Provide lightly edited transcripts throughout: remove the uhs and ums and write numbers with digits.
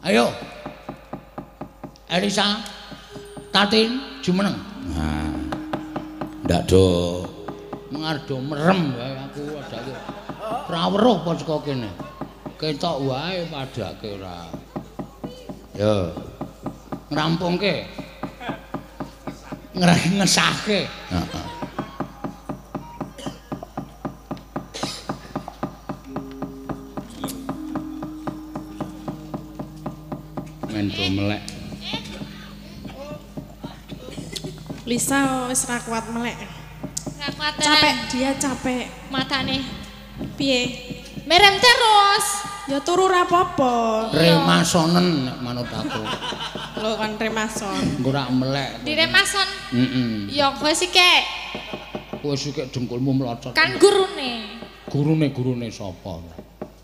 Ayo. Elisa, Tatin jumeneng. Nah. Ndak do mengardo merem wae aku adake. Ora weruh apa saka kene. Ketok wae padake ora. Yo. Ngrampungke. Ngesahke. Heeh. Men do melek. Lisa wis ra kuat melek. Ra kuat. Capek, dia capek. Matane. Piye? Merem terus. Ya turu ra apa-apa. Remasonen nek manut aku. Lho kan remason. Engko ra melek. Diremason. Heeh. Ya kowe sik. Kowe sik dengkulmu mlocot. Kan gurune. Gurune sapa?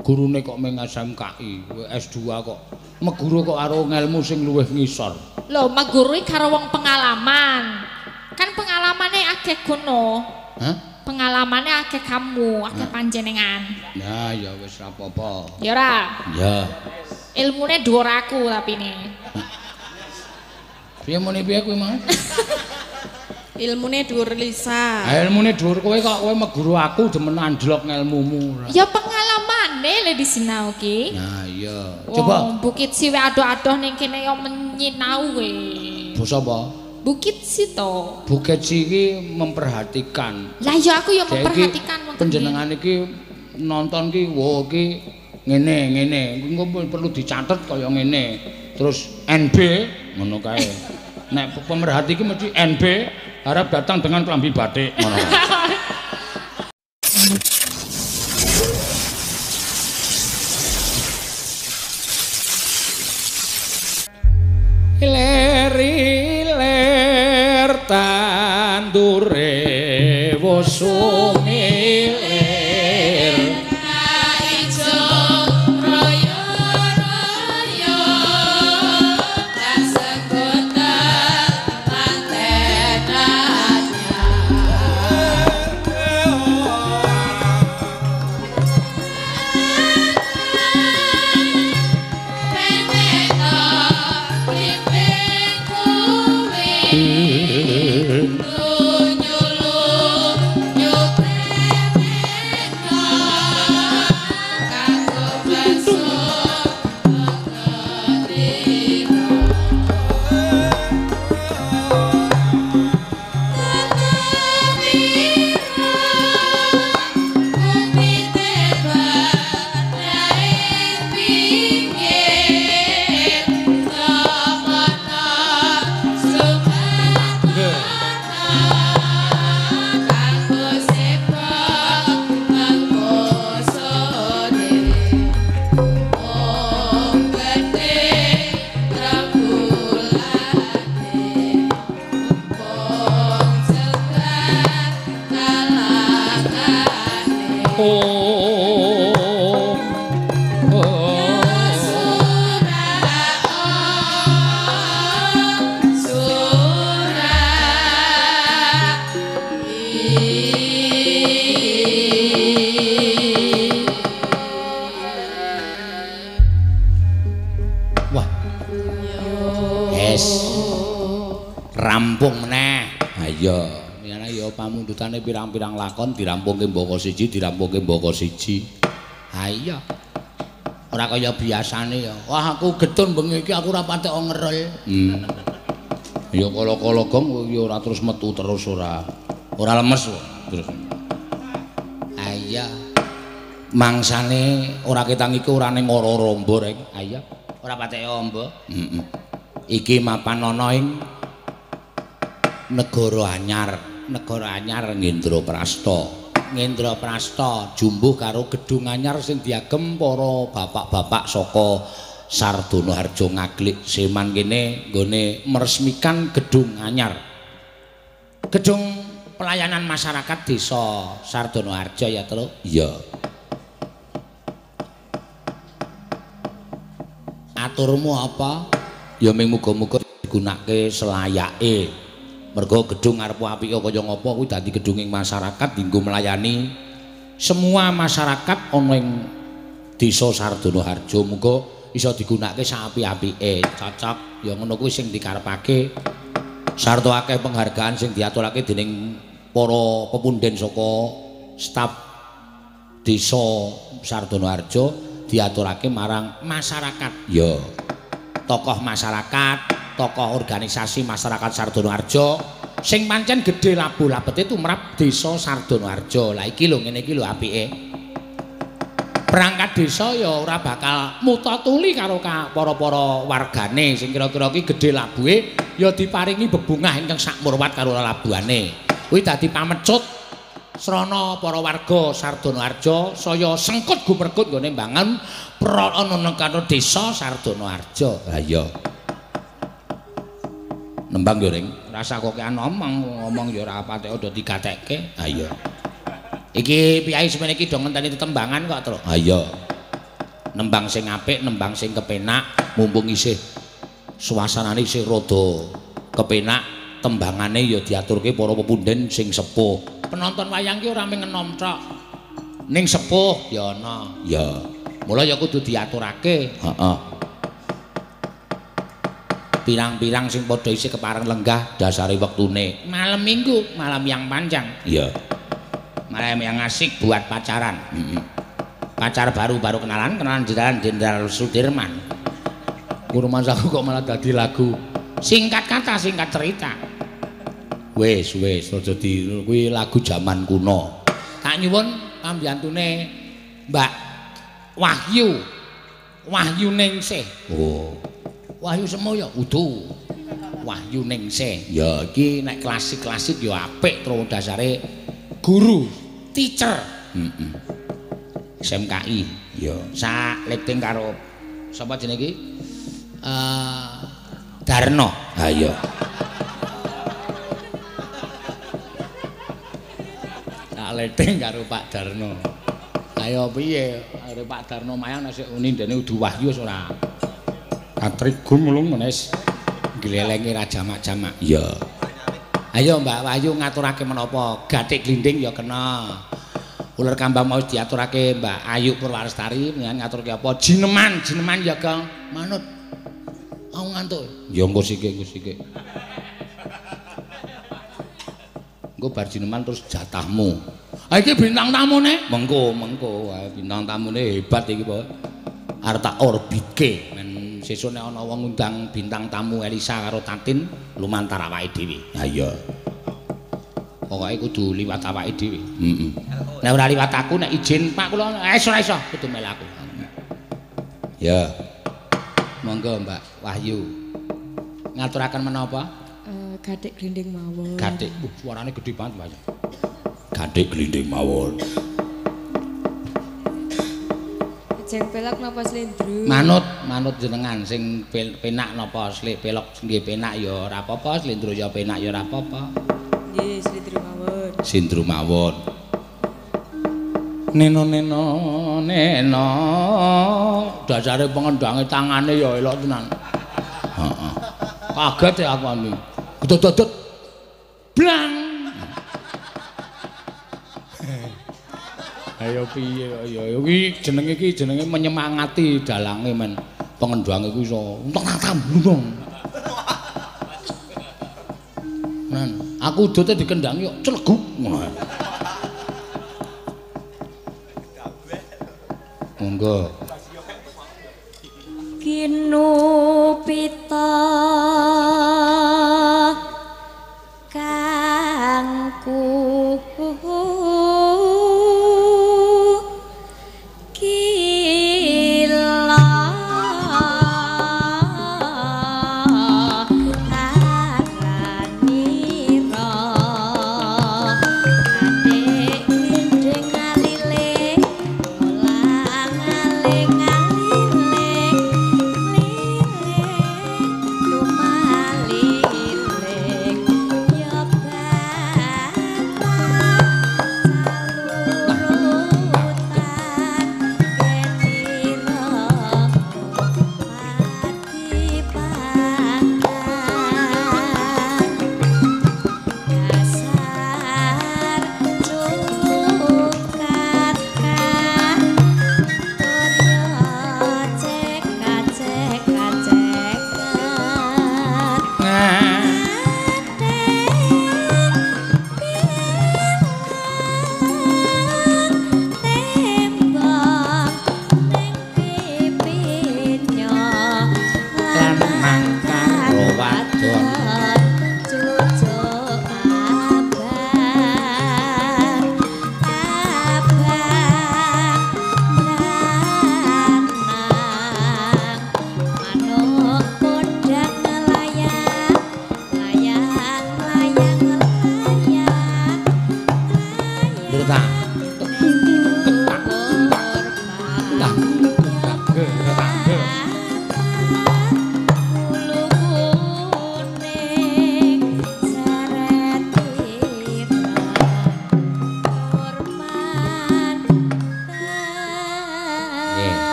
Gurune kok meng SMKI, kowe S2 kok. Meguru kok karo ngelmu sing luwih ngisor. Lho, meguru iki karo wong pengalaman. Kan pengalamane akeh kono. Hah? Pengalamane akeh kamu, akeh panjenengan. Nah, ya wis ra apa-apa. Ya ora? Ya. Ilmune dhuwur aku tapi ne. Piye muni piye kuwi, Mas? Ilmune dhuwur Lisa. Ha ilmune dhuwur kowe kok kowe meguru aku demen anjlok ngelmumu. Ya pengalamane le disinau ki. Nah iya. Coba Bukit Siwe adoh-adoh ning kene ya menyinau kowe. Basa apa? Bukit Sito. Bukit Si iki memperhatikan. Lah ya aku ya memperhatikan wong panjenengan iki nonton ki wo iki ngene ngene. Engko perlu dicatet kaya ngene. Terus NB ngono kae. Nek pemerhati iki mesti NB harap datang dengan klambi batik ngono. Ler-ler tandure wosumilir pirang-pirang lakon dirampungke mbaka siji, dirampungke mbaka siji. Ha iya. Ora kaya biasane ya. Wah, aku getun bengi iki aku ora patek ngerel. Ya kala-kala gong ya ora terus metu terus ora. Ora lemes terus. Ha iya. Mangsane ora ketang iki ora ning ora ombo rek. Ha iya. Ora patek ombo. Heeh. Iki mapan ana ing negara anyar. Negara anyar Ngendraprasta. Ngendraprasta jumbuh karo gedung anyar sing diagem para bapak-bapak saka Sardono Harjo Ngaglik Seman kene nggone meresmikan gedung anyar. Gedung pelayanan masyarakat desa Sardono Harjo ya, Tru? Iya. Aturmu apa? Ya ming muga-muga digunakake selayake. Mergo gedung arep apike kaya ngapa kuwi dadi gedunging masyarakat dienggo melayani semua masyarakat ana ing desa Sardono Harjo. Muga iso digunakake saapik-apike. Cocok ya ngono kuwi sing dikarepake. Sarta akeh penghargaan sing diaturake dening para pepunden saka staf desa Sardonoharjo diaturake marang masyarakat. Ya. Tokoh masyarakat, tokoh organisasi masyarakat Sardonoharjo sing pancen gedhe labuh-labete tumrap desa Sardonoharjo. Lah iki lho ngene iki lho apike. Perangkat desa ya ora bakal muta tuli karo para-para wargane sing kira-kira iki gedhe labuhe ya diparingi bebungah ingkang sakmurwat karo lelabuhane. Kuwi dadi pamecut srana para warga Sardonoharjo saya sengkut gumerkut nggone mbangun prana karo desa Sardonoharjo. Ha iya. Nembang yo Ring, rasa kokean ngomong, ngomong yo ora patek udah digatekke. Ha iya. Iki piyai semene iki do ngenteni tetembangan kok, Truk. Ha iya. Nembang sing apik, nembang sing kepenak, mumpung isih suasanane isih rada kepenak, tembangane ya diaturke para pepunden sing sepuh. Penonton wayang ki ora mung enom tok. Ning sepuh ya ana. Ya. Mula ya kudu diaturake. Heeh. Pirang-pirang sing padha isih kepareng lenggah dasare wektune. Malam Minggu, malam yang panjang. Iya. Malam yang asik buat pacaran. Heeh. Pacar baru-baru kenalan, kenalan jalan Jenderal Sudirman. Kurmasaku kok malah dadi lagu. Singkat kata, singkat cerita. Wis, wis, aja di kuwi lagu jaman kuno. Tak nyuwun pambiyantune Mbak Wahyu. Wahyu Ningsih. Oh. Wahyu Semoyo udu. Wahyu Ningsih. Ya iki nek klasik-klasik ya apik terus dasare guru, teacher. Heeh. SMKI. Ya, sak leting karo sapa jenenge iki? Darno. Ha iya. Sak leting karo Pak Darno. Ayo piye? Arep Pak Darno mayang nek sik nindene udu Wahyu wis ora. Katrigun mulung menes glelenge ra jamak-jamak. Iya. Ayo Mbak Wahyu ngaturake menapa? Gathik glinding ya kena. Uler kambang mau diaturake Mbak Ayu Purwalestari mengan ngaturke apa? Jineman, jineman ya Kang. Manut. Aku ngantuk. Ya engko sithik, engko sithik. Engko bar jineman terus jatahmu. Ha iki bintang tamune. Mengko, mengko. Bintang tamune hebat iki, Pak. Arep tak orbitke men sesuk nek ana wong ngundang bintang tamu Elisa karo Tatin lumantar awake dhewe. Ha iya. Pokoke kudu liwat awake dhewe. Heeh. Nek ora liwat aku nek izin Pak kula ora iso kudu melu aku. Ya. Monggo Mbak Wahyu. Ngaturaken menapa? Gathik glinding mawon. Gathik. Suarane gedhe banget, Mbak. Gathik glinding mawon. Jeng pelok napa slendro? Manut, manut jenengan sing penak napa pelok nggih penak ya ora apa-apa, slendro ya penak ya ora apa-apa. Nggih, slendro mawon. Slendro mawon. Neno neno neno dasare pengendange tangane ya elok tenan. Heeh. Kaget ya aku anu. Gedot-dodot. Blang. Ayo piye ya iki jenenge iki jenenge menyemangati dalange men pengendange kuwi iso entok blung. Nan, aku udote dikendangi kok cleguk ngono. Monggo. Kinupita kangku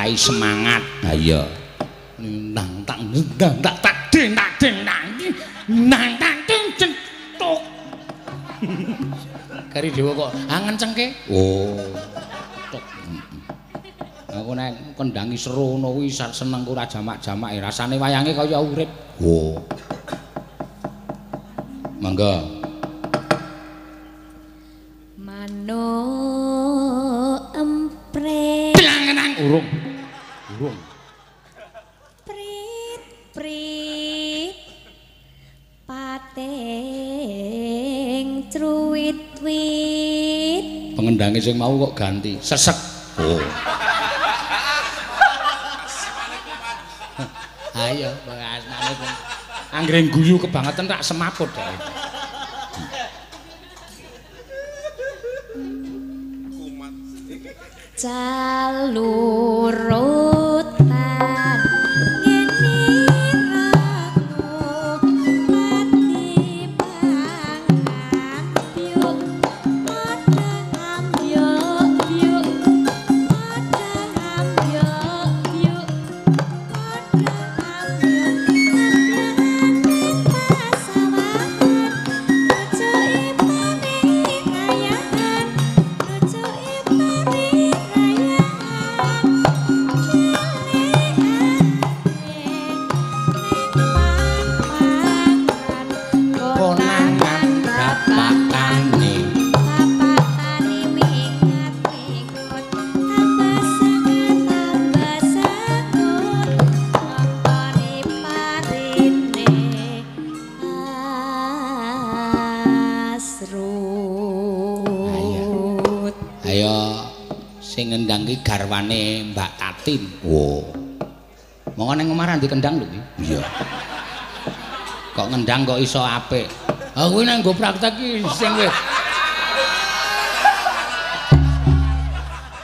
Nambahi semangat. Ha iya. Nang tak nang tak tak ding tak ding nang nang tak ding ding tok. Kari dewa kok ngencengke. Oh. Tok. Aku nek kendangi seru ngono kuwi senengku ora jamak-jamake, rasane wayange kaya urip. Oh. Mangga. Manuk emprit. Nang urung. Urung. Prit prit pating truwit-wit. Pengendange sing mau kok ganti sesek. Oh. Ayo asmane anggere guyu kebangetan rak semaput deh. Calurutan ngene raku pati pangan byuk padha ambyuk byuk padha ambyuk byuk padha ambyuk ambyuk pasawahan lucuke pari rayahan lucuke pari rayahan. Konangan bapakane Bapak tani mingat mingut tambah sangat tambah sangut ngontoni parine asrut. Ayo sing ngendang ki garwane Mbak Tatin. Wo. Monggo ning omah ra dikendang lho ki. Iya. Kok ngendang kok iso apik. Ha kuwi nek nggo praktek ki sing wis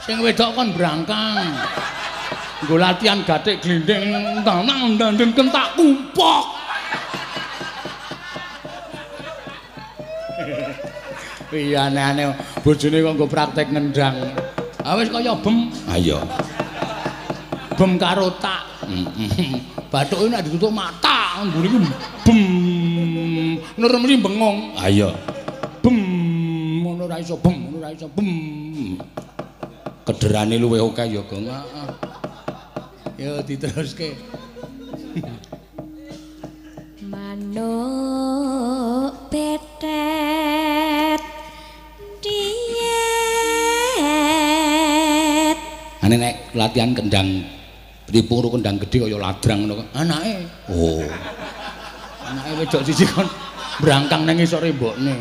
sing wedok kon brangkang. Nggo latihan gathik glinding nang nang kentak kumpok. Iya aneh-aneh bojone kok nggo praktek ngendang. Ah wis kaya bem. Ha iya. Bem karo tak. Bathuke nek ditutup mata mburi ku bem. Nur mesti bengong. Ha iya. Bem ngono ora iso bem, ngono ora iso bem. Kederane luwih akeh ya, Gong. Heeh. Ya diteruske. Manuk betet diet. Ane nek latihan kendang pripun kendang gedhe kaya ladrang ngono kok. Anake. Oh. Anake wedok siji kon brangkang nang ngisore mbokne.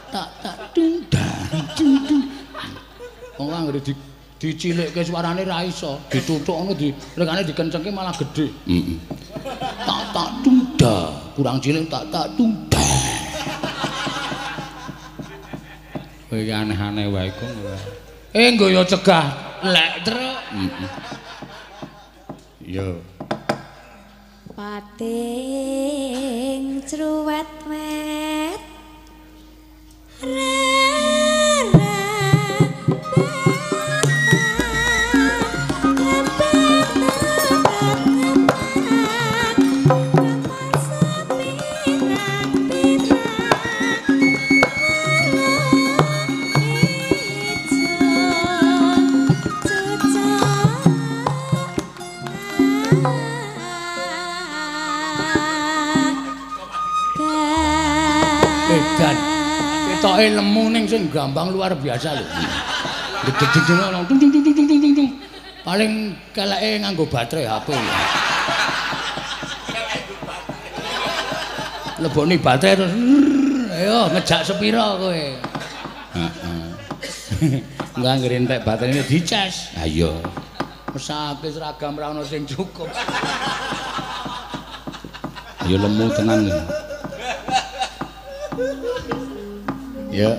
Tak tak dung dang dung dung. Wong anggere dicilikke suarane ra iso, dituthuk ngono di rekane dikencengke malah gedhe. Heeh. Tak tak dung da, kurang cilik tak tak dung da. Kowe iki aneh-aneh wae kok. Nggo ya cegah lek truk. Heeh. Yo. Pating truwet-wet Edan. Ketoke lemu ning sing gambang luar biasa lho. Gedhe-gedhe ngono dung dung dung dung dung dung. Paling keleke nganggo baterai HP. Leboni baterai terus ayo ngejak sepira kowe. Heeh. Engko anggere entek baterainya dicas. Ha iya. Mesake seragam ra ono sing cukup. Ayo lemu tenan. Ya.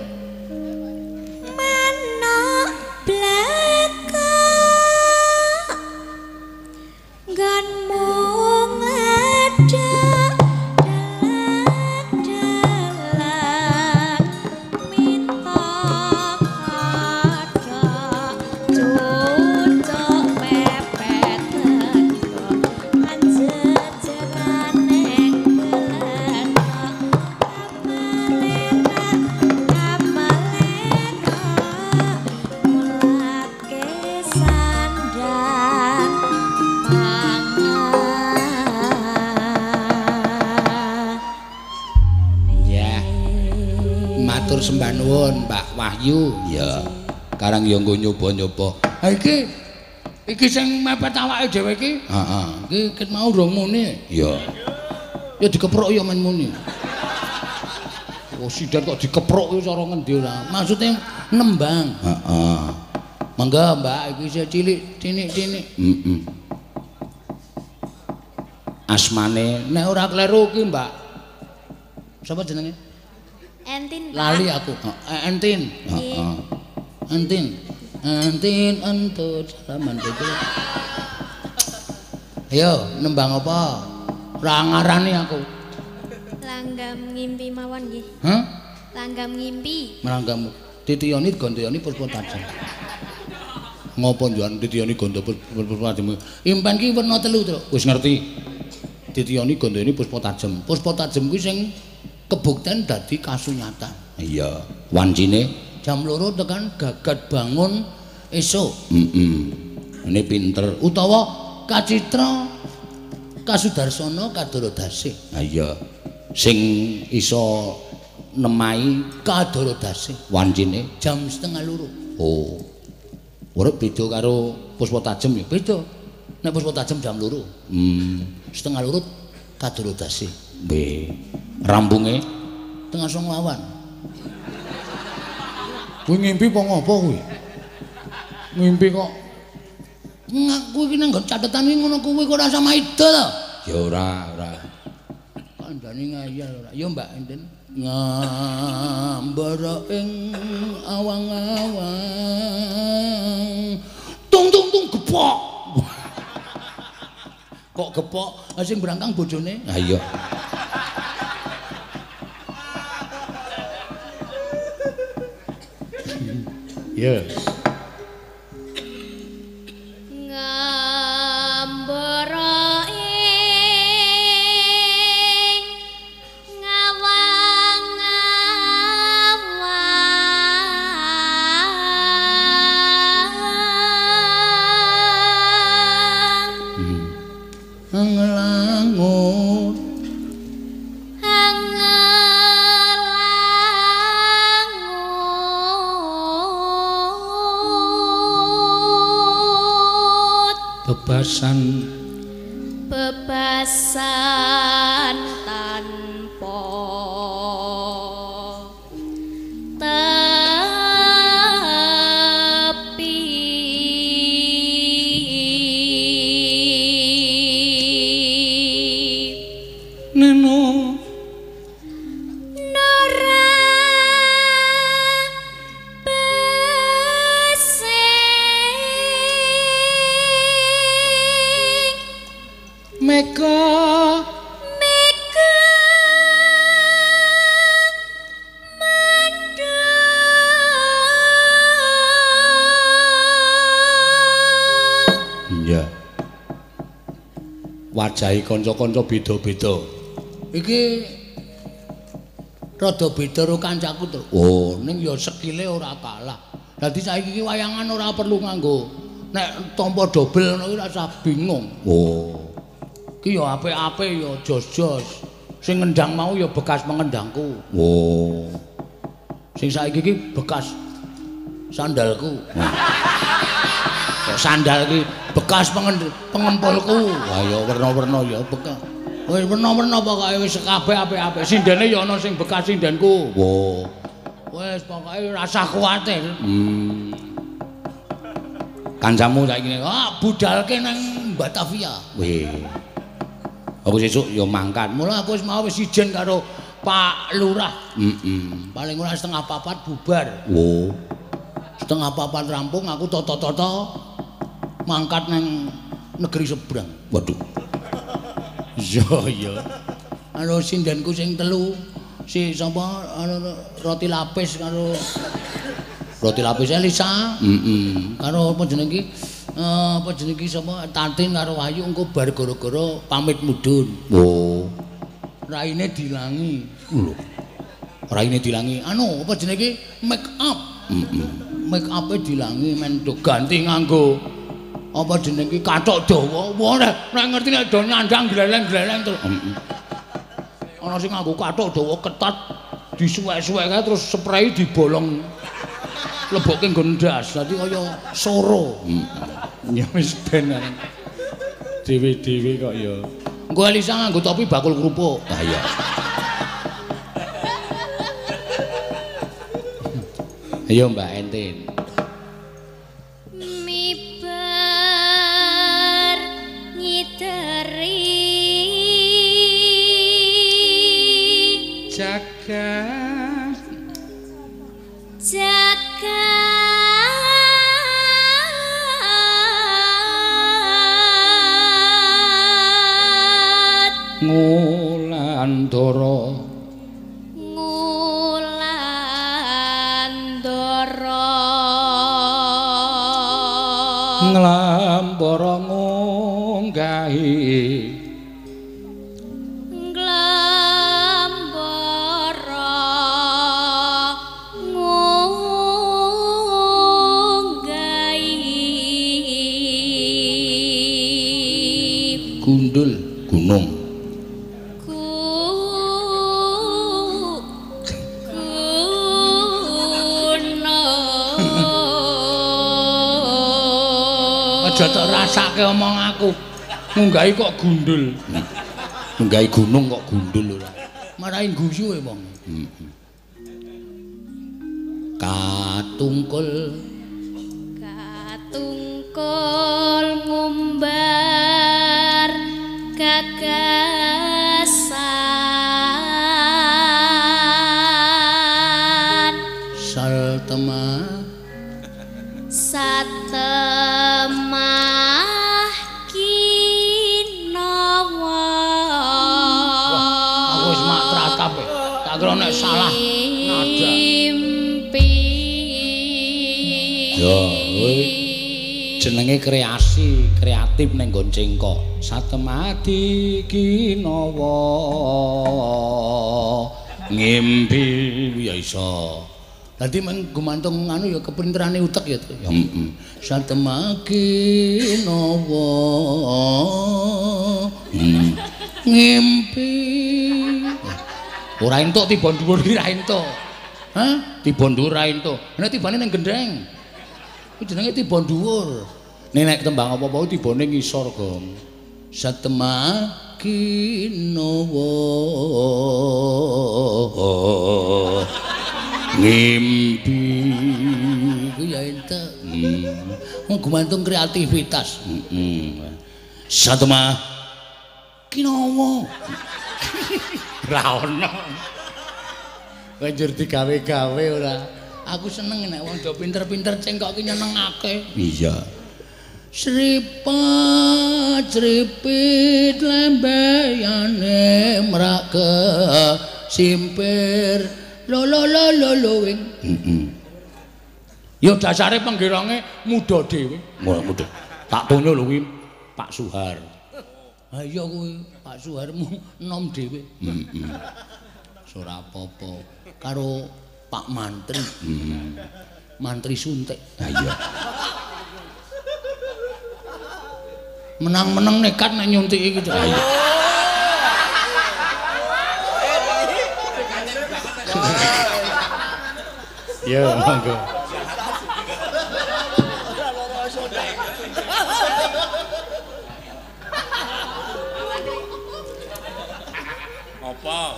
Manuk blekok nggonmu ngadeg delek-delek minta kodhok cucuk pepek. payu. Iya. Karang ya nggo nyoba-nyoba. Ha iki iki sing mepet awake dhewe iki. Heeh. Iki ket mau rong muni. Iya. Ya dikeprok ya men muni. Oh sidan kok dikeprok iki cara ngendi ora. Maksude nembang. Heeh. Mangga Mbak iki isih cilik, cinik-cinik. Heeh. Asmane nek ora kleru iki Mbak. Sapa jenenge? Entin. Lali aku. Entin. Heeh. Entin. Entin entut salaman itu. Ayo nembang apa? Ora ngarani aku. Langgam ngimpi mawon nggih. Hah? Langgam ngimpi. Langgam Titiyoni Gandayani Puspa Tajem. Ngopo njuan Titiyoni Ganda Puspa Tajem? Impen ki werna telu, Truk. Wis ngerti. Titiyoni Gandayani Puspa Tajem. Puspa Tajem kuwi sing kebukten dadi kasunyatan. Iya. Wancine jam 2 tekan gagat bangun esuk. Heeh. Ini pinter utawa kacitra Kasudarsana Kadara Dasih. Ha iya. Sing iso nemahi Kadara Dasih. Wancine jam 1:30. Oh. Ora beda karo Puspa Tajem ya? Beda. Nek Puspa Tajem jam 2. 1:30 Kadara Dasih. Nggih. Rampunge 8:30 awan. Kuwi ngimpi apa ngopo kuwi? Ngimpi kok ngaku iki nang nggon catetan iki ngono kuwi kok ora sama ida to? Ya ora, ora. Kandhane ngayal ora. Ya Mbak enten ngambara ing awang-awang. Tung tung tung gepok. Kok gepok? Sing brangkang bojone? Ha iya. Ya. Ngambara ing ngawang-awang. Nglangut bebasan bebasan tanpa tepi. Neno Nora besing Mega Mega mendung. Iya. Wajahe kanca-kanca beda-beda. Iki rada beda karo kancaku to. Oh, ning ya sekile ora kalah. Dadi saiki iki wayangan ora perlu nganggo nek tampa dobel ngono iki ora bingung. Oh. Ki ya apik-apik ya jos-jos. Sing ngendang mau ya bekas pengendangku. Oh. Sing saiki iki bekas sandalku. Kok sandal iki bekas pengempulku. Wah ya werna-werna ya bekas. Wis werna-werna pokoke wis kabeh apik-apik. Sindene ya ana sing bekas sindenku. Wo. Wis pokoke rasah kuwatir. Kancamu saiki ah budalke nang Batavia. Weh. Aku sesuk ya mangkat. Mula aku wis mau wis ijen karo Pak Lurah. Heeh. Paling ora 3:30 bubar. Wo. 3:30 rampung aku toto-toto mangkat nang negeri seberang. Waduh. Iya iya. Karo sindenku sing telu, si sapa roti lapis karo roti lapis Elisa. Heeh. Karo apa jeneng iki? Apa jeneng iki sapa Tatin karo Wahyu engko bar gara-gara pamit mudhun. Oh. Raine dilangi. Lho. Raine dilangi. Anu apa jeneng iki? Make up. Heeh. Make up-e dilangi men do ganti nganggo apa jeneng iki kathok dawa. Wah nek ngerti nek do nyandang gleleng-gleleng terus. Heeh. Ana sing nganggo kathok dawa ketat disuwek-suwek kae terus sprei dibolong. Lebokke nggon ndas, dadi kaya soro. Ya wis ben dhewe-dhewe kok ya. Engko Elisa nganggo topi bakul kerupuk. Ha iya. Ayo Mbak Entin. Miber ngideri jagat jagat ngulandara ngulandara nglambara ngunggahi nglambara ngunggahi gundul gunung aja tok rasake omong aku. Ngunggahi kok gundul. Ngunggahi gunung kok gundul ora. Marahi guyu e wong. Katungkul katungkul ngumbar gagasan saltemah satemah kinawa. Wah, aku wis mak tratap e. Tak kira nek salah nada. Yo, kuwi jenenge kreasi, kreatif ning nggon cengkok. Satemah kinawa ngimpi ya iso. Dadi meng gumantung anu ya kepinterane utek ya. Ya heeh. Satemah kinawa ngimpi. Ora entuk tiba dhuwur ki ra entuk. Hah? Tiba dhuwur ra entuk. Nek tibane ning gendheng. Kuwi jenenge tiba dhuwur. Nek nek tembang apa-apa tibane ngisor, Gong. Satemah kinawa ngimpi kuwi ya entuk. Wong gumantung kreativitas. Heeh. Satemah kinawa. Ra ono. Banjur digawe-gawe ora. Aku seneng nek wong do pinter-pinter cengkok ki nyenengake. Iya. Sripat sripit lembeyane mrake simpir lo lo lo lo lo wing. Heeh. Ya dasare penggeronge muda dhewe. Muda. Tak tonyo lho kuwi Pak Suhar. Ha iya kuwi Pak Suharmu enom dhewe. Heeh. Ora apa-apa karo Pak Mantri. Mantri suntik. Ha iya. Menang-menang nekat nek nyuntiki gitu. Ha iya. Ya, monggo. Apa?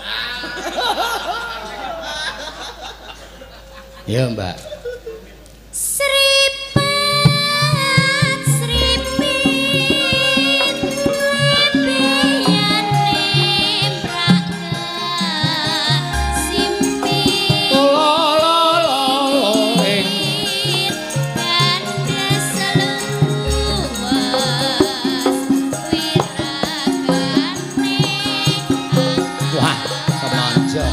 Ya, Mbak. Sripat sripit lembeyane mrake simpir kandes luwes wiragane. Wah, kemanja.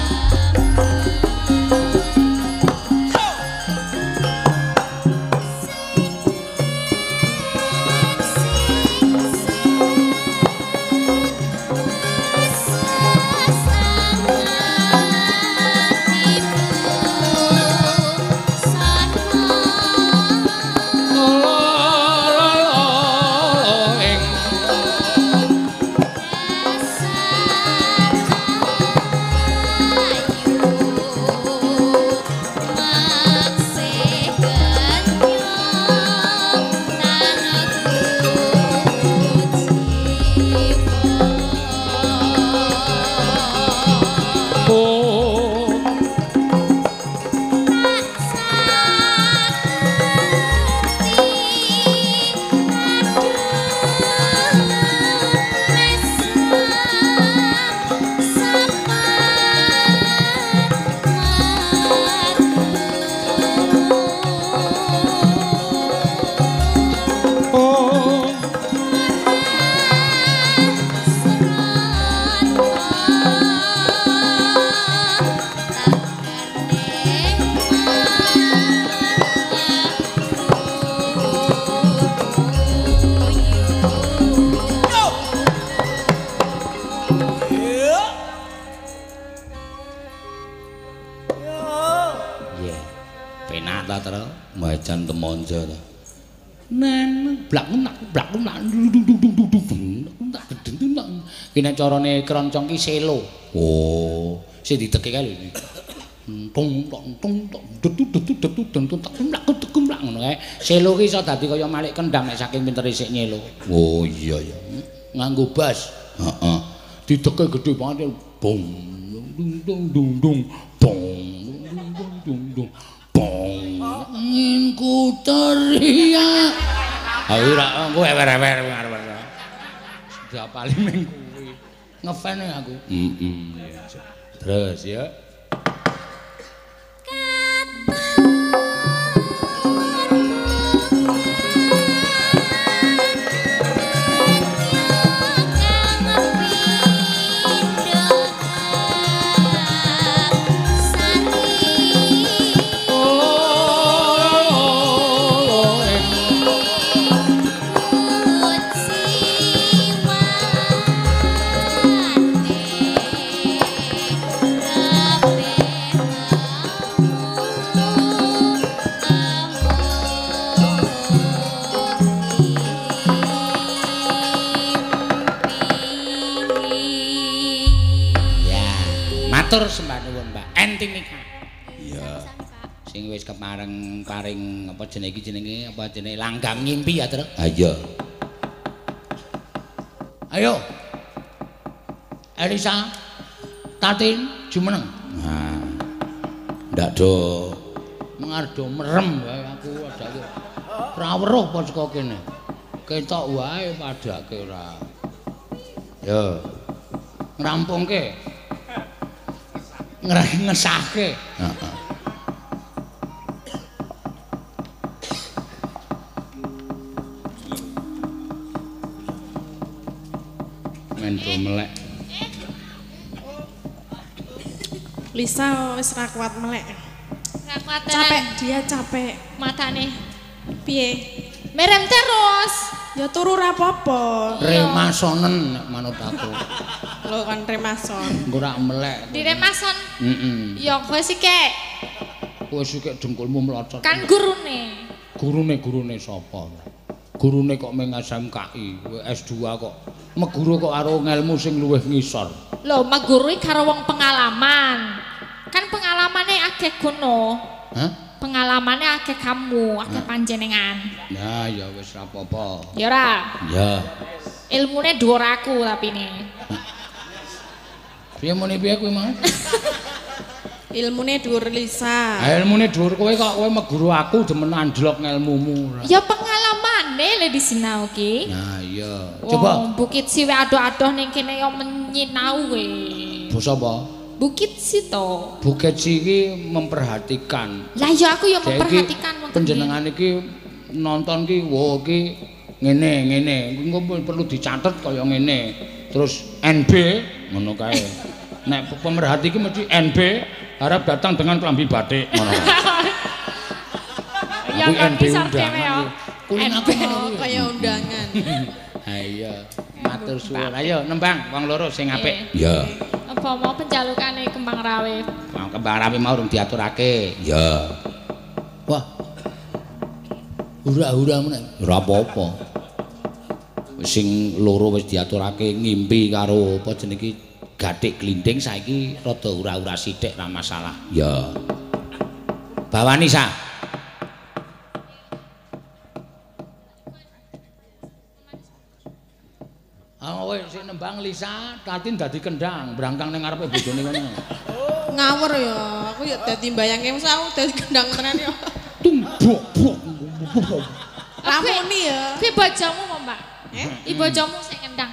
temonjo to. Nen blak nak blak nak dung dung dung dung dung tak dung tak. Ki nek carane kroncong ki selo. Oh, sing diteke kae lho. Tung tung tung detu detu detu dentun tak kumlak kumlak ngono kae. Selo ki iso dadi kaya malik kendang nek saking pintere sik nyelo. Oh iya ya. Nganggo bas. Heeh. Diteke gedhe banget. Bong dung dung dung dung bong dung dung dung dung bong. Inginku teriak. Ayo ora engko ewer-ewer arep. Diapali ming kuwi. Ngefan aku. Heeh. Terus ya. Matur sembah nuwun, Mbak. Enting nikah. Iya. Sing wis kepareng paring apa jenenge iki jenenge apa jenenge langgam ngimpi ya, Tru? Ha iya. Ayo. Elisa, Tatin jumeneng. Nah. Ndak do mengardo merem wae aku adake. Ora weruh apa saka kene. Ketok wae padake ora. Yo. Ngrampungke. Ngesahke. Heeh. Men do melek. Lisa wis ra kuat melek. Ra kuat. Capek, dia capek. Matane. Piye? Merem terus. Ya turu ra apa-apa. Remasonen nek manut aku. Lho kan remason. Engko ra melek. Diremason. Heeh. Ya kowe sik. Kowe sik dengkulmu mlocot. Kan gurune. Gurune sapa? Gurune kok meng SMKI, kowe S2 kok. Meguru kok karo ngelmu sing luwih ngisor. Lho, meguru iki karo wong pengalaman. Kan pengalamane akeh kono. Hah? Pengalamane akeh kamu, akeh panjenengan. Nah, ya wis ra apa-apa. Ya ora? Ya. Ilmune dhuwur aku tapi ne. Piye muni piye kuwi, Mas? Ilmune dhuwur Lisa. Ha ilmune dhuwur kowe kok kowe meguru aku demen anjlok ngelmumu. Ya pengalamane le disinau ki. Nah iya. Coba Bukit Siwe adoh-adoh ning kene ya menyinau kowe. Basa apa? Bukit Sito. Bukit Si iki memperhatikan. Lah ya aku ya memperhatikan wong panjenengan iki nonton ki wo iki ngene ngene. Engko perlu dicatet kaya ngene. Terus NB ngono kae. Nek pemerhati iki mesti NB harap datang dengan klambi batik ngono. Ya NB undangan. Kuwi aku kaya undangan. Ha iya, matur suwun. Ayo nembang wong loro sing apik. Iya. Apa mau penjalukane Kembang Rawe? Kembang Rawe mau urung diaturake. Iya. Wah. Hura-hura meneh. Ora apa-apa. Sing loro wis diaturake ngimpi karo apa jenenge iki gathik glinding saiki rada ura-ura sithik ra masalah. Ya. Bawani sa. Ah kowe sik nembang Lisa, Tatin dadi kendang, brangkang ning ngarepe bojone kono. Ngawur ya, aku ya dadi mbayangke mesti aku dadi kendang tenan ya. Tumbuk buk. Ramuni ya. Kuwi bojomu apa, Mbak? Eh? Bojomu sing ngendang.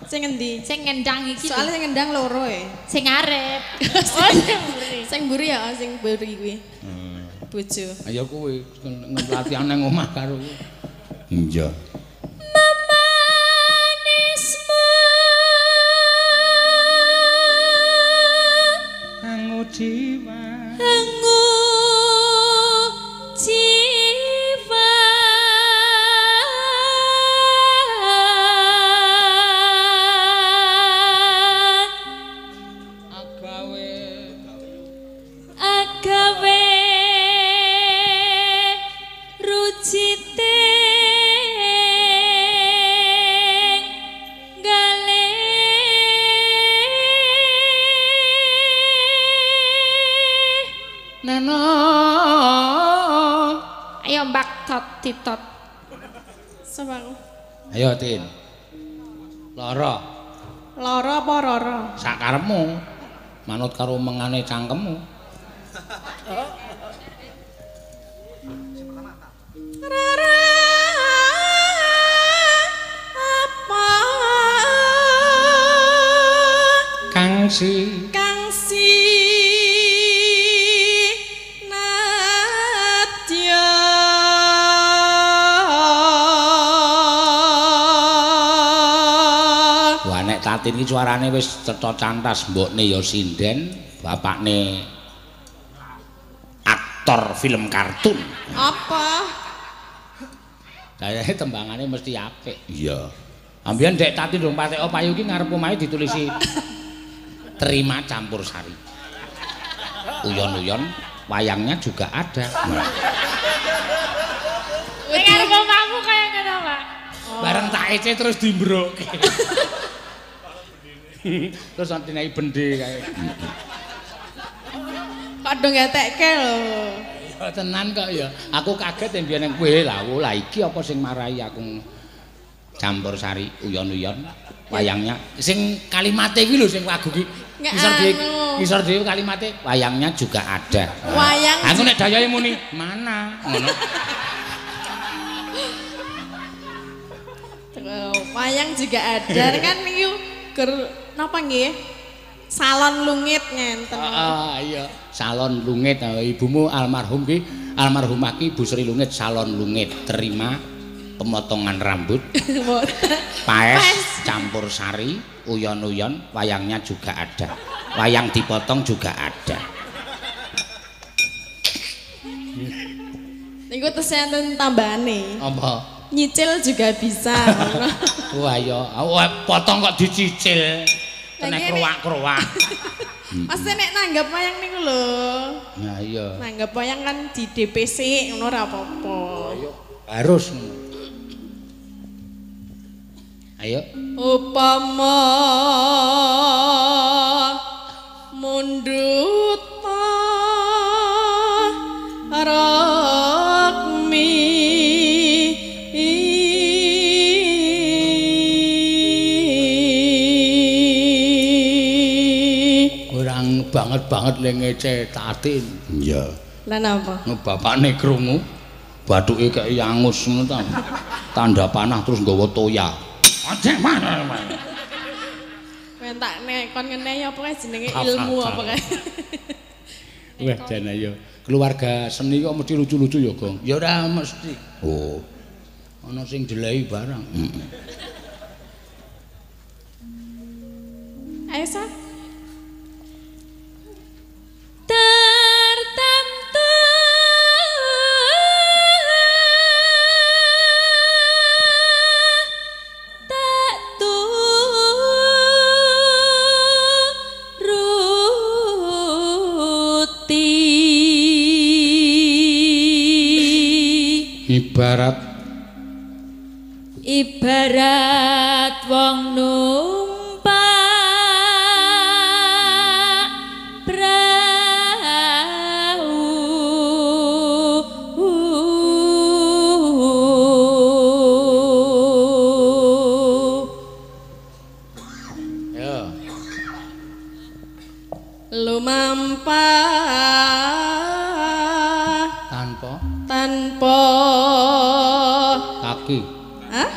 Sing ngendi? Sing ngendang iki. Soale sing ngendang loro e. Sing arep. Oh, sing mburi. Sing mburi ya, sing mburi kuwi. Bojo. Ayo kuwi ngelatihan nang omah karo kuwi. Iya. Memanismu Angu jiwa. Angu jiwa. Agawe Titot. Sapa aku? Ayo Tin. Lara. Lara apa rara? Sakarepmu. Manut karo mengane cangkemmu. Rara apa Kang si kang si nadya. Wah nek Tatin iki suarane wis cetha cantas, mbokne ya sinden, bapakne aktor film kartun. Apa? Kayake tembangane mesti apik. Iya. Ambiyen Dek Tatin ndung patek payu iki ngarep omahe ditulisi terima campur sari. Uyon-uyon wayangnya juga ada. Ning ngarep omahmu kaya ngono, Pak. Bareng tak ece terus dimbroke. Terus dinehi bende kae. Kok do ngetekke lho. Ya tenan kok ya. Aku kaget yen biyen kowe lah, lah iki apa sing marai aku campur sari uyon-uyon wayangnya sing kalimate iki lho sing lagu iki. Ngisor dhewe, ngisor dhewe kalimate wayangnya juga ada. Wayang. Aku nek dayahe muni mana ngono. Wayang juga ada kan niku ger napa nggih? Salon lungit ngenten. Heeh, iya. Salon lungit. Ibumu almarhum ki, almarhumah ki Bu Sri Lungit salon lungit terima pemotongan rambut, paes, campur sari, uyon-uyon, wayangnya juga ada. Wayang dipotong juga ada. Niku terus enten tambahane. Apa? Nyicil juga bisa. Wah ya, potong kok dicicil. Kena kroak-kroak. Pasti nek nanggap wayang niku lho. Nah iya. Nanggap wayang kan di DPC ngono ora apa-apa. Harus ngono. Ayo. Upama mundhut rukmi kurang banget-banget le ngece Tatin. Iya. Lah napa? Bapakne krungu bathuke kaya angus ngono ta. Tanda panah terus nggawa toya. Aja mana. Mentak nek kon ngene ya apa kae jenenge ilmu apa kae. Wah jan ayo. Keluarga seni kok mesti lucu-lucu ya, Gong. Ya ora mesti. Oh. Ana sing jelehi barang. Heeh. Ayo sa. Tertentu tak turuti ibarat wong numpak prau ya lumampah tanpa kaki. Hah?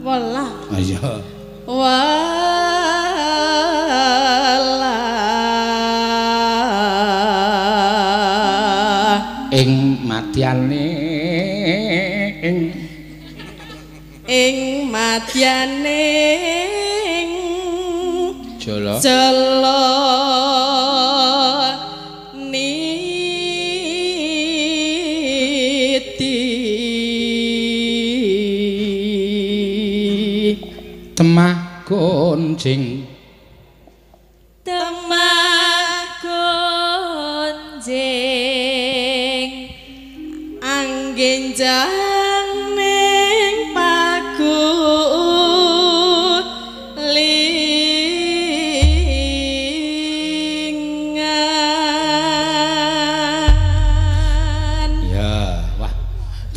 Welah. Iya. Welah. Ing madyane ing madyane jala jala temah gonjing temah gonjing anggenjang ning pagulingan.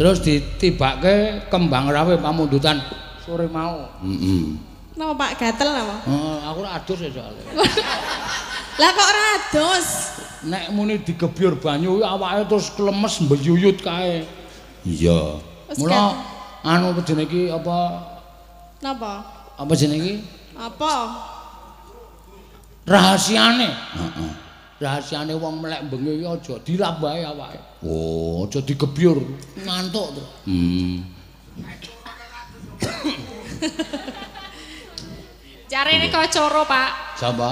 Terus ditibake kembang rawe pamundutan sore mau. Heeh. Napa Pak gatel napa? Heeh, aku ora adus ya soalnya. Lah kok ora adus? Nek muni digebyur banyu awake terus klemes mbeyuyut kae. Iya. Mula anu jenenge iki apa? Napa? Apa jenenge iki? Apa? Rahasiane. Heeh. Rahasiane wong melek bengi iki aja dilap wae awake. Oh, aja digebyur, ngantuk terus. Jarene kocoro, Pak. Sapa?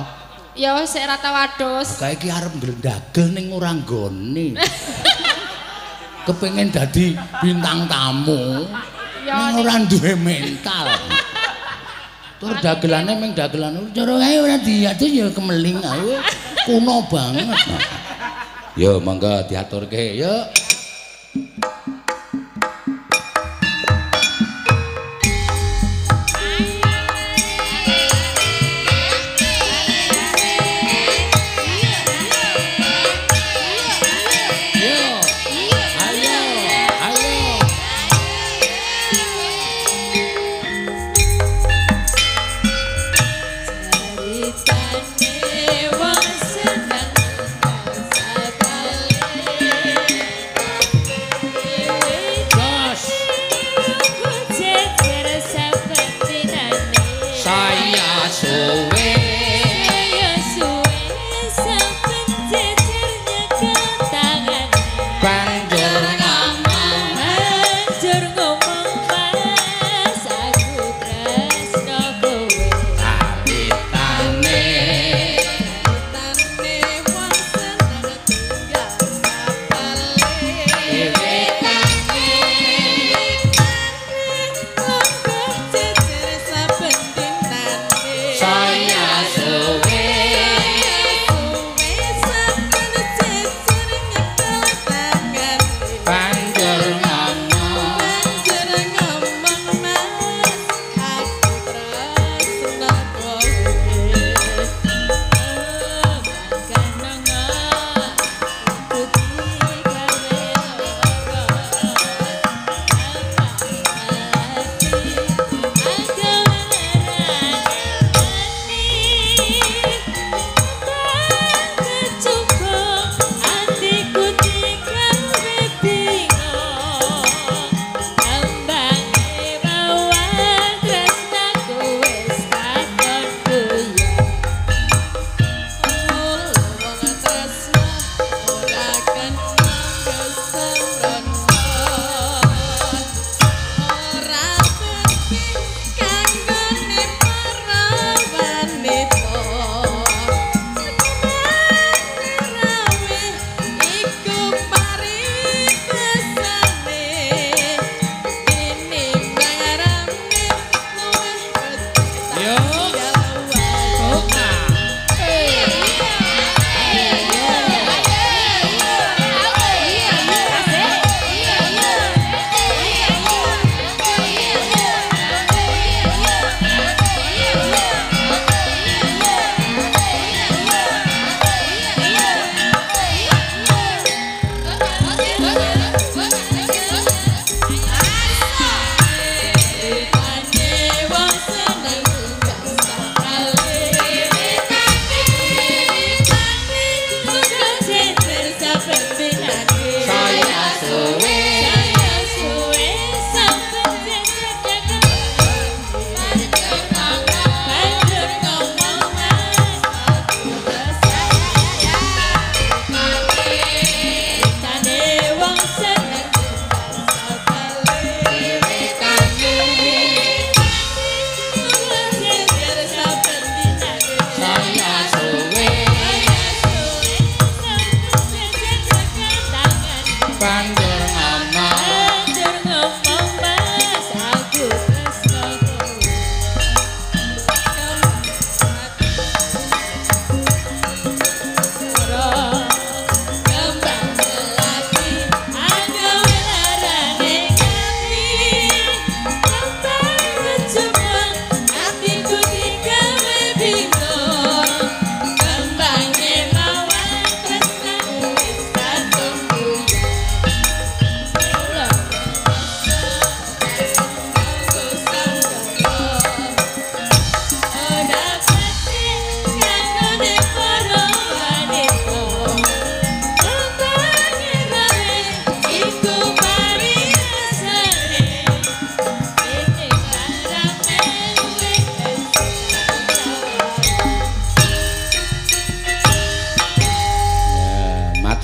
Ya sik ora tau adus. Kae iki arep nglendagel ning ora nggone. Kepengin dadi bintang tamu. Ya ning ora duwe mental. Tur dagelane ming dagelan cara kae ora diadus ya kemeling ae. Kuno banget. Yo monggo diaturke, yuk.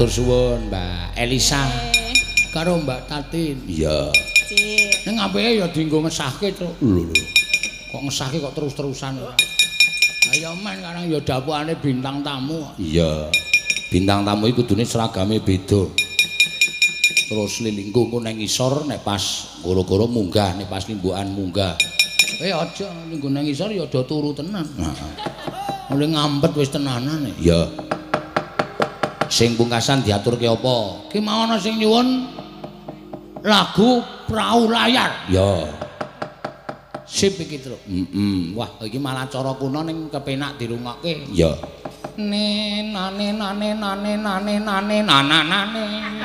Matur suwun Mbak Elisa karo Mbak Tatin. Iya. Ning apike ya dienggo ngesahke, Truk. Lho lho. Kok ngesahke kok terus-terusan ora. Ayo men karang ya dapukane bintang tamu. Iya. Bintang tamu iki kudune seragame beda. Terus lilingku engko nang ngisor nek pas goro-goro munggah, nek pas limbukan munggah. Aja linggo nang ngisor ya do turu tenan. Heeh. Mulih ngampet wis tenanan. Iya. Sing pungkasan diaturke apa? Ki mau ana sing nyuwun lagu Prau Layar. Ya. Sip iki, Truk. Heeh. Wah, iki malah cara kuno ning kepenak dirungokke. Ya. Ne nane nane nane nane nane nana nane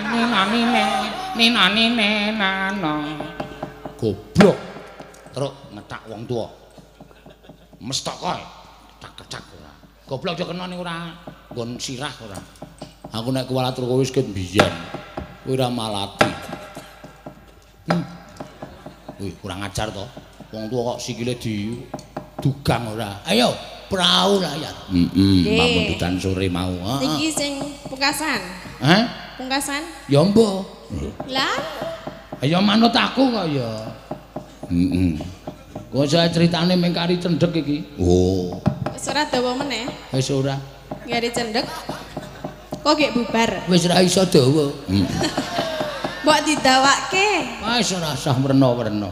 ne nane ne ne nane ne nana. Goblok. Truk ngethak wong tuwa. Mestaka. Cak-cak ora. Goblok aja kena ning ora nggon sirah ora. Aku nek kuwalat kowe wis ket biyen. Kowe ora malati. Wih, kurang ajar to. Wong tuwa kok sikile di dugang ora. Ayo, prau layar. Heeh, pamundutan sore mau. Heeh. Iki sing pungkasan. Hah? Pungkasan? Ya mbuh. Lah, ayo manut aku kok ya. Heeh. Kok saya critane mung kari cendhek iki. Oh. Wis ora dawa meneh. Wis ora. Ngari cendhek. Kok gek bubar? Wis ora iso dawa. Mbok didawake. Wis ora usah werna-werna.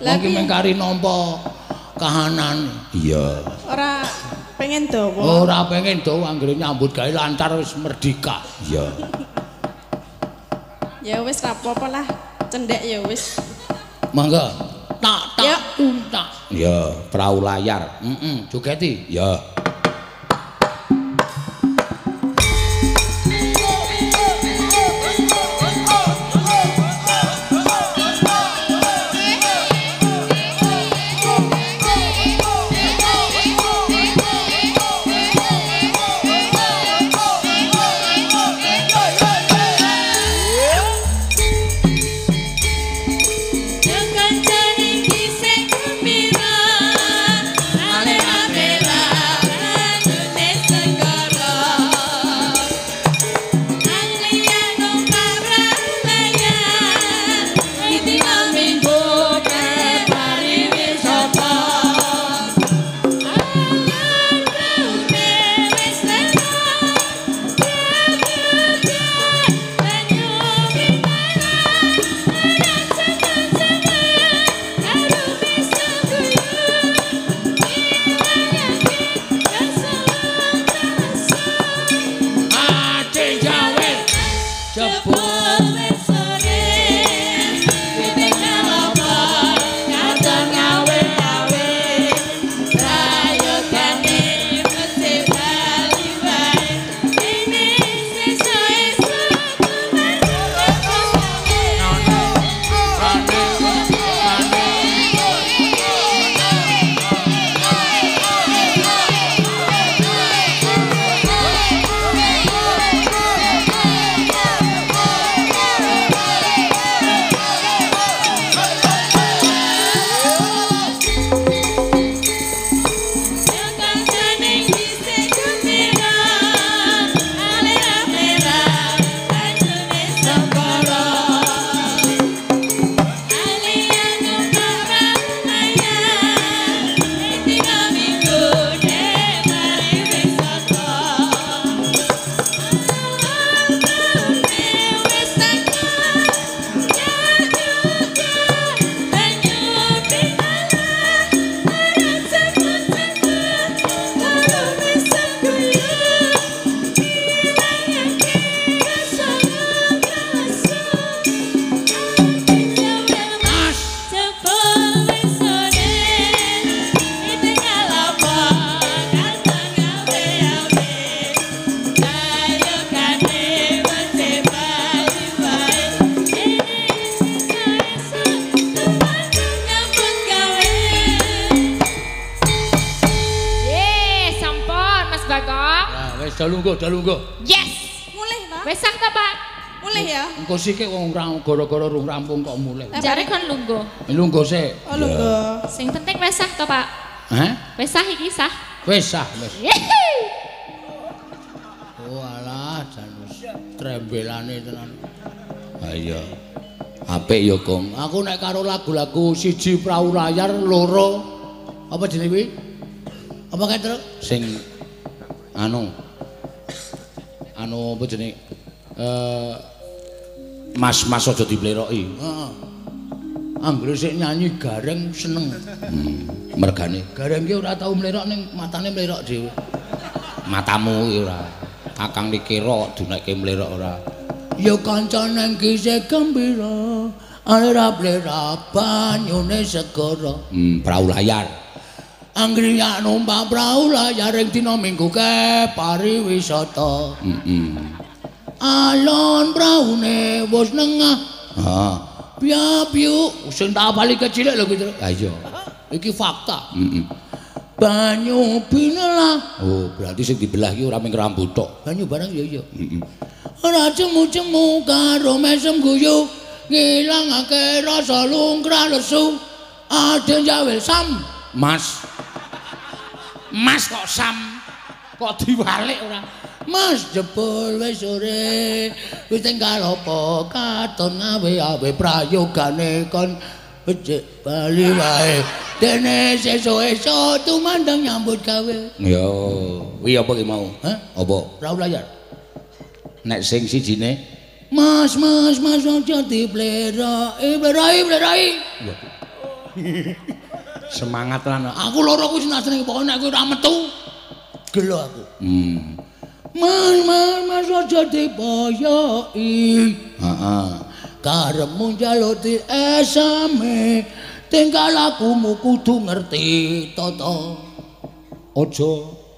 Wong ki mung kari nampa kahanan. Iya. Ora pengen dawa. Ora pengen dawa anggere nyambut gawe lancar wis merdeka. Iya. Ya wis ra apa-apa lah. Cendhek ya wis. Mangga. Tak tak tak. Ya, prau layar. Heeh, jogeti. Ya. Lungguh. Yes. Mulih, Pak. Wis sah ta, Pak? Mulih ya. Engko sik wong gara-gara rung rampung kok mulih. Jare kon lungguh. Lungguh sik. Oh, lungguh. Sing penting wis sah to, Pak? Hah? Wis sah iki sah. Wis sah, wis. Oh alah, jan wis Rembelane tenan. Ha iya. Apik ya, Gong. Aku nek karo lagu-lagu siji Prau Layar, loro apa jenenge kuwi? Apa kae, Truk? Sing anu. Anu apa jenenge? Mas-mas aja dipleroki. Heeh. Anggere sik nyanyi gareng seneng. Mergane gareng ki ora tau mlerok ning matane mlerok dhewe. Matamu ki ora. Kakang dikira dunekke mlerok ora. Ya kanca nang kisih gembira, ora plera banyune segara. Prau layar. Anggere yak numpak prau layar ing dina Minggu ke pariwisata. Alon praune wis nengah. Ha. Piyu sing tak apali kecilik lho kuwi. Ha iya. Iki fakta. Banyu binelah. Oh, berarti sing dibelah iki ora mung rambut tok. Banyu barang ya iya. Ora jemu-jemu karo mesem guyu, ngilangake rasa lungkrah lesu. Ade njawil sam. Mas. Mas kok sam? Kok diwalik ora? Mas jebul wis sore, wis tinggal apa katon awe-awe prayogane kon becik bali wae. Dene sesuk esuk tumandang nyambut gawe. Yo, kuwi apa ki mau? Hah? Apa? Prau layar. Nek sing sijine Mas mas mas aja dipleroki, pleroki, pleroki. Semangat lan aku loro kuwi seneng pokoke nek kowe ora metu gelo aku. Mas mas mas aja dipoyoki. Heeh. Karepmu njaluk diesame, tingkah lakumu kudu ngerti tata. Aja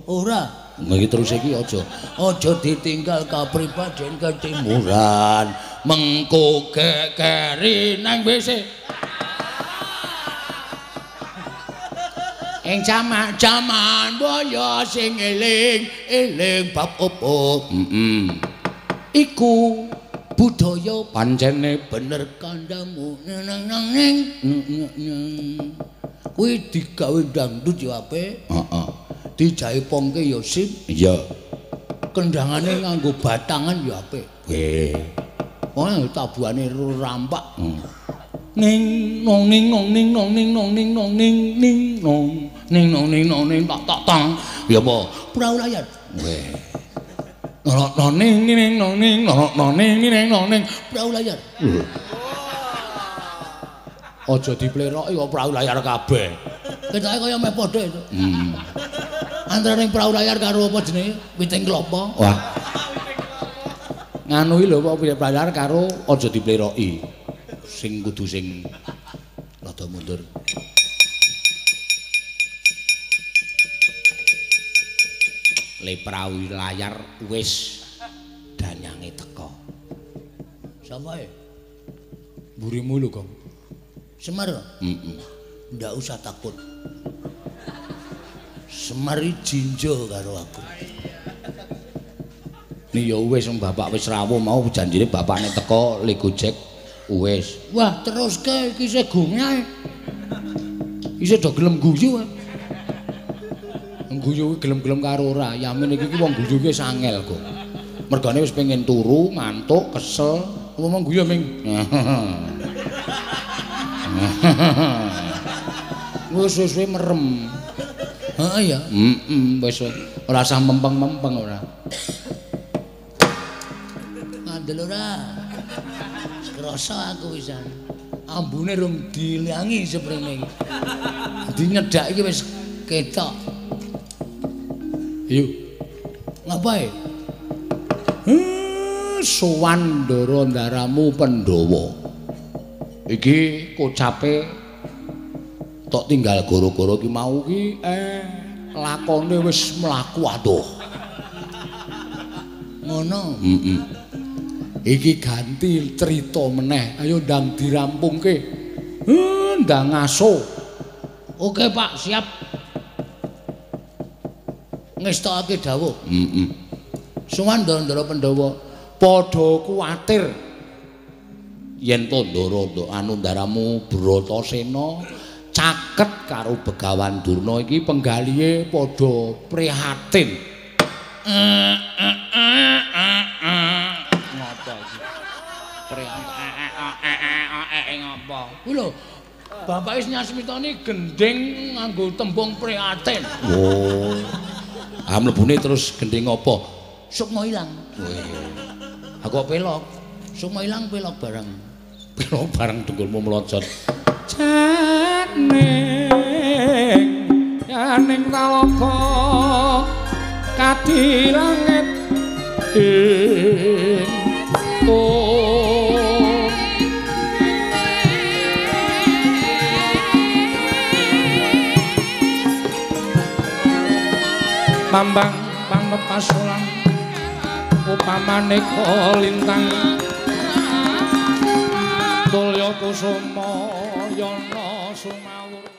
ora. Iki terus iki aja. Aja ditinggal kapribaden ketimuran. Mengko kekeri nang WC. Ing jaman-jaman boyo sing eling, eling bab opo. Iku budaya pancene bener kandhamu nang nang. Kuwi digawe dangdut ya apik. Heeh. Dijaipongke ya sip. Iya. Kendangane nganggo batangan ya apik. Weh. Wah, tabuhane rampak. Ning nong ning nong ning nong ning nong ning nong ning ning nong ning nong ning nong ning tak tak tang. Ya apa? Prau layar. Weh. Nong nong ning ning nong ning nong nong ning ning nong ning prau layar. Aja dipleroki kok prau layar kabeh. Ketoke kaya meh padha itu. Antara ning prau layar karo apa jenenge? Witing klopo. Wah. Nganu iki lho kok prau layar karo aja dipleroki. Sing kudu sing rada mundur. Le prau layar wis danyange teka. Sapa e? Mburimu lho, Gong. Semar. Heeh. Ndak usah takut. Semar jinjo karo aku. Ni ya wis bapak wis rawuh mau janjine bapakne teko le Gojek wis. Wah, teruske iki isih gonge. Isih do gelem guyu. Guyu kuwi gelem-gelem karo ora. Yamin iki wong guyu ki wis angel kok. Mergane wis pengen turu, ngantuk, kesel, ngomong guyu ming. Wis suwe-suwe merem. Heeh ya. Heeh, wis ora usah mempeng-mempeng ora. Ngandel ora. Krasa aku wisan. Ambune rung dilangi seprene iki. Dadi nyedak iki wis ketok. Ayo. Ngapae? Sowan Ndara ndaramu Pandhawa. Iki kocape tok tinggal goro-goro ki mau ki lakone wis mlaku adoh. Ngono. Heeh. Iki ganti cerita meneh. Ayo ndang dirampungke. Ndang ngaso. Oke, Pak, siap. Ngestokake dawuh. Heeh. Sowan Ndara Pandhawa padha kuwatir yen to Ndara anu ndaramu Bratasena caket karo Begawan Durna iki penggalihe padha prihatin. Kuwi lho. Bapake nyasmitani gendhing nganggo tembung prihatin. Oh. Ah mlebune terus gendhing apa? Sukma ilang. Weh. Aku kok pelok. Sukma ilang pelok bareng. Pelok bareng dengkulmu mlocot. Janing janing talaga kadi langit ing Mambang panepasolan upamane lintang tulya kusuma yana sumawur.